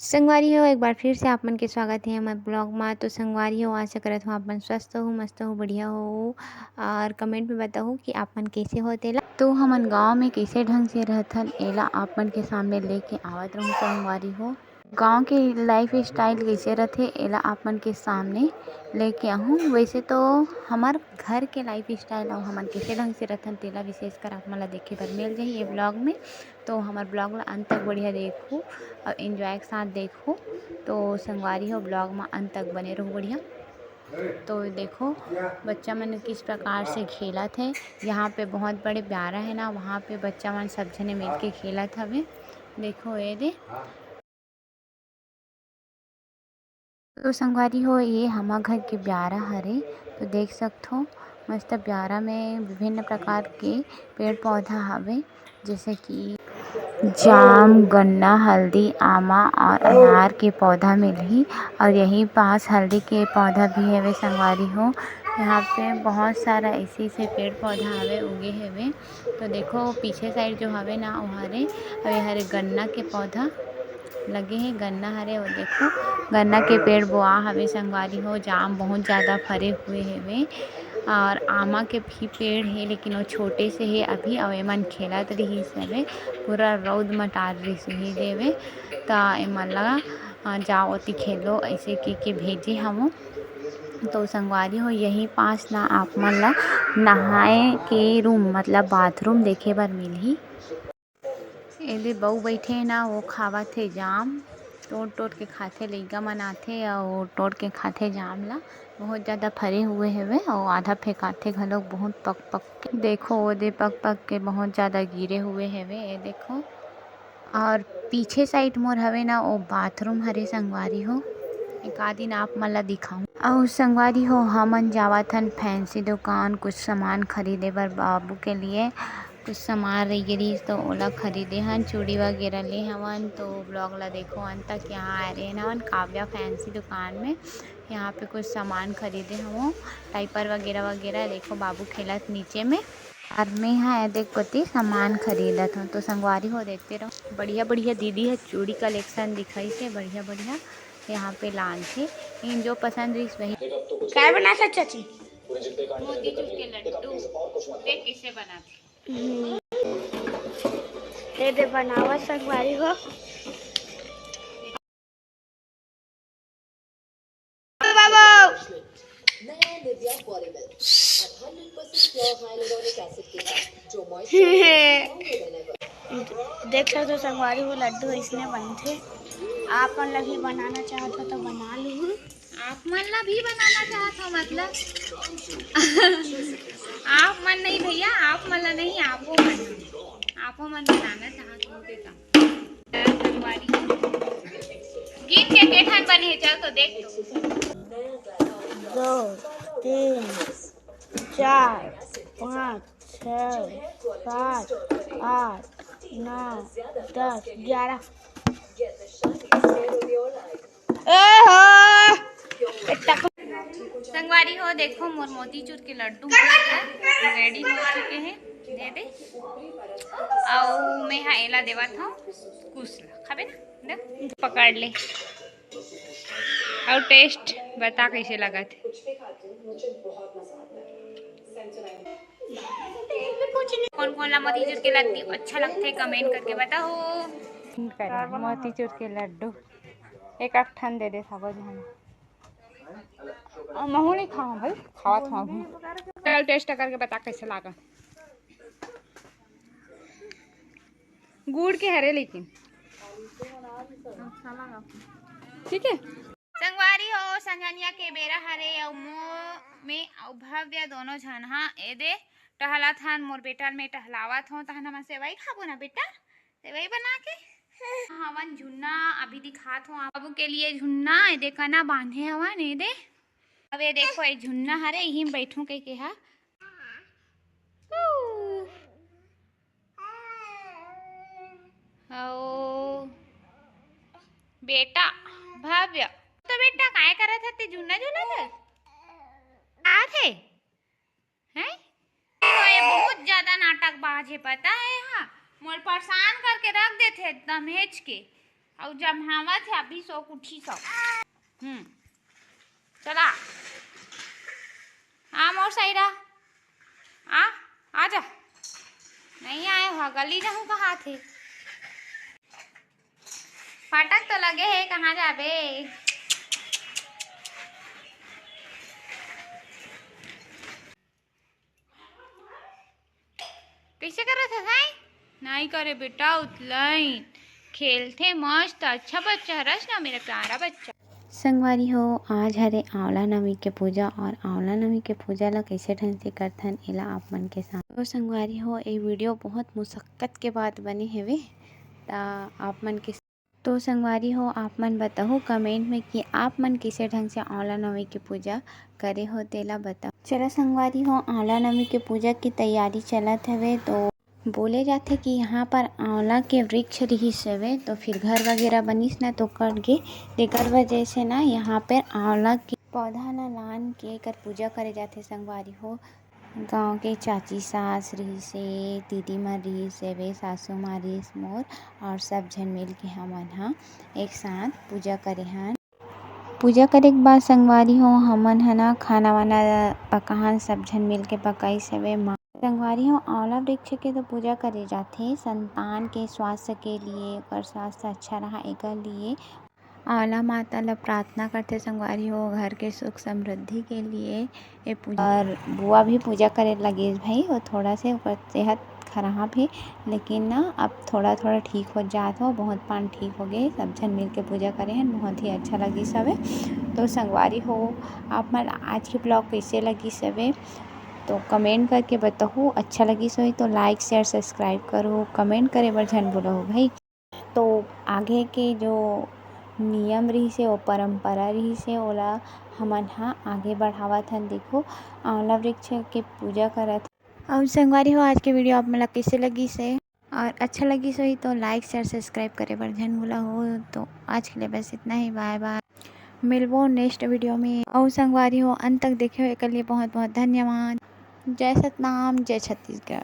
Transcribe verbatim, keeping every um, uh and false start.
संगवारी हो, एक बार फिर से आप मन के स्वागत है हमर ब्लॉग मा। तो संगवारी हो, आशा करत हो आप मन स्वस्थ हो, मस्त हो, बढ़िया हो, और कमेंट में बताओ कि आप मन कैसे हो तेला। तो हमन गांव में कैसे ढंग से रहथन, एला आप मन के सामने लेके आवत रहूं संगवारी हो। गांव के लाइफ स्टाइल कैसे रथे, एला आप मन के सामने लेके आहूं। वैसे तो हमर घर के लाइफ स्टाइल अउ हमन कैसे ढंग से रथन, तेला विशेषकर आप मन ला देखे बर मिल जाही ये ब्लॉग में। तो हमर ब्लॉग ला अंत तक बढ़िया देखहू और एंजॉय के साथ देखहू। तो संगवारी हो, ब्लॉग में अंत तक बने रहू बढ़िया। तो देखो, बच्चा मन किस प्रकार से खेलत हे। यहाँ पे बहुत बड़े ब्यारा है ना, वहाँ पे बच्चा मन सब झने मिलके खेलत हवे। देखो ये दे। तो संगवारी हो, ये हमर घर के ब्यारा हरे। तो देख सकथो, मस्त ब्यारा में विभिन्न प्रकार के पेड़ पौधा हवे, जैसे कि जाम, गन्ना, हल्दी, आमा और अनार के पौधा मिलही। और यही पास हल्दी के पौधा भी हवे संगवारी हो। यहाँ पे बहुत सारा ऐसे ऐसे पेड़ पौधा हवे, उगे हवे। तो देखो, पीछे साइड जो हवे ना, वो हरे, और ये हरे गन्ना के पौधा लगे हे। गन्ना हरे, वो देखो, गन्ना के पेड़ बोआ हवे संगवारी हो। जाम बहुत ज़्यादा फरे हुए हवे और आमा के भी पेड़ हे, लेकिन वो छोटे से हे अभी। और एमन खेलत रहिस हवे, पूरा रौद मटार रहिस हे देवे, त एमन ला, "अ, जाओ ओती खेलो," ऐसे के, के भेजे हवो। तो संगवारी हो, यही पास ना आप मन ला नहाए के रूम, मतलब बाथरूम देखे बर मिलही। एदे बहू बैठे हे ना, वो खावत हे जाम, तोड़ तोड़ के खाथे, लइका मन आथे अउ तोड़ के खाथे जाम ला। बहुत ज़्यादा फरे हुए हवे अउ आधा फेंकाथे घलोक, बहुत पक पक के। देखो, ओदे पक पक के बहुत ज़्यादा गिरे हुए हवे, ये देखो। और पीछे साइड मोर हवे ना, वो बाथरूम हरे संगवारी हो, एक आध दिन आप मन ला दिखाऊं। अउ संगवारी हो, हमन जावत हन फैंसी दुकान कुछ सामान खरीदे बर बाबू के लिए। कुछ सामान रह गे रहिस, तो ओला खरीदे हन, चूड़ी वगैरह ले हवन। तो ब्लॉग ला देखो अंत तक। यहाँ आए रहे हवन काव्या फैंसी दुकान में, यहाँ पे कुछ सामान खरीदे हवो, डायपर वगैरह वगैरह। देखो बाबू खेलत नीचे में, और मैं हा एदे कोती सामान खरीदत हूँ। तो संगवारी हो, देखते रहो, बढ़िया बढ़िया दीदी है चूड़ी कलेक्शन दिखाई से, बढ़िया बढ़िया यहाँ पे लान थे। इन जो पसंद रही वही। काय बना था चाची? मोतीचूर के लड्डू। देख कैसे बनाते। हम्म। ये दे बनावा संगवारी हो। बाबू। नया Nivea Body Milk, hundred percent pure hyaluronic acid के साथ, जो moisturizer strongly whenever। देख सकते हो संगवारी हो, लड्डू इसने बनथे। आप मन ला भी बनाना चाहत हो तो बना लो। आप मन ला भी बनाना चाहत हो, मतलब आप मन नहीं भैया, आप मन ला नहीं, आपो मन, आपो मन बनाना चाहत हो के का? संगवारी गिन के के ठन बने हे, चल तो देख तो। दो, तीन, चार, पाँच, छः, सात, आठ, नौ, दस, ग्यारह। ओहो! संगवारी हो, देखो मोर मोतीचूर के लड्डू रेडी हो चुके हैं, दे दे। अउ मैं हा एला देवत हूँ कुश ला, खाबे ना, दे, पकड़ ले। अउ टेस्ट बता कैसे लगत हे। कौन कौन ला मोतीचूर के लड्डू अच्छा लगथे, कमेंट करके बताओ। मोतीचूर के लड्डू एक आध ठन दे दे सबो झन। अ, महू नहीं खाऊं भाई, खावत हूँ अभी। चल टेस्ट करके बता कैसे लागा। गुड़ के हरे लेकिन। ठीक है। संगवारी हो, संझनिया के बेरा हरे अउ मो-, में अउ भव्य दोनों झन हा एदे टहलत हन। मोर बेटा ल में टहलावत हो, तहन हमन सेवई खाबो ना बेटा, सेवई बना के। हवन झुन्ना अभी दिखात हो आप बाबू के लिए, झुन्ना एदे कना बांधे हवन एदे। अब ये देखो, ये झुन्ना हरे, यही में बैठू कह के हा। ओ बेटा भव्य, तो बेटा काय करत हते, झुन्ना झूलत हते? आत हे? हैं? तो ये बहुत ज्यादा नाटकबाज है, पता है? हाँ, मोर परेशान करके रख देते एकदम हेच के। अउ जम्हावत हे, अभी सो के उठी सो। हम्म, चला। आ मोर साइरा, आ, आ जा। नहीं आए हो, गली जाहूँ कहा थे। फाटक तो लगे हे, कहाँ जाबे? कइसे करत हस, हैं? नाई करे बेटा, उतलाइन खेलथे मस्त, अच्छा बच्चा हरस ना, मेरा प्यारा बच्चा। संगवारी हो, आज हरे आंवला नवमी के पूजा, और आंवला नवमी के पूजा ला कइसे ढंग से करथन, एला आप मन के साथ। तो संगवारी हो, ये वीडियो बहुत मुशक्कत के बाद बने हवे, ता आप मन के तो संगवारी हो, आप मन बताहू comment में कि आप मन कइसे ढंग से आंवला नवमी के पूजा करे हो, तेला बताहू। चला संगवारी हो, आंवला नवमी के पूजा की तैयारी चलत हवे। तो बोले जाथे कि यहाँ पर आंवला के वृक्ष रिहिस हवे, तो फिर घर वगैरह बनिस ना, तो कट गे, तेकर वजह से ना यहाँ पर आंवला के पौधा ला लान के एकर पूजा करे जाथे संगवारी हो। गाँव के चाची सास रिहिस हे, दीदी मन रिहिस हे, वे सासू माँ रिहिस मोर, और सब झन मिल के हमन ह एक साथ पूजा करे हन। पूजा करे के बाद संगवारी हो, हमन ह ना खाना वाना पकाहन, सब झन मिल के पकाइस हवे माँ। संगवारी हो, आंवला वृक्ष के तो पूजा करे जाथे संतान के स्वास्थ्य के लिए, ओकर स्वास्थ्य अच्छा रहा, एकर लिए आंवला माता ल प्रार्थना करथे संगवारी हो, घर के सुख समृद्धि के लिए। ए पूजा और बुआ भी पूजा करे लगिस भाई, वो थोड़ा से ओकर सेहत खराब हे, लेकिन ना अब थोड़ा थोड़ा ठीक हो जात हो, बहुत पान ठीक हो गए। सब झन मिल के पूजा करे हन, बहुत ही अच्छा लगिस हवे। तो संगवारी हो, आप मन आज के vlog कइसे लगिस हवे, तो comment करके बताहू। अच्छा लगिस होही तो like, share, subscribe करहू, comment करे बर झन भूलहू भाई। तो आगे के जो नियम रिहिस हे, वो परंपरा रिहिस हे, ओला हमन ह आगे बढ़ावत हन। देखो, आंवला वृक्ष के पूजा करत हन। अउ संगवारी हो, आज के वीडियो आप मन ला कइसे लगिस हे, और अच्छा लगिस होही तो like, share, subscribe करे बर झन भूलहू। तो आज के लिए बस इतना ही, bye bye, मिलबो next वीडियो में। अउ संगवारी हो, अंत तक देखे हो, एकर लिए बहुत बहुत धन्यवाद। जय सतनाम, जय छत्तीसगढ़।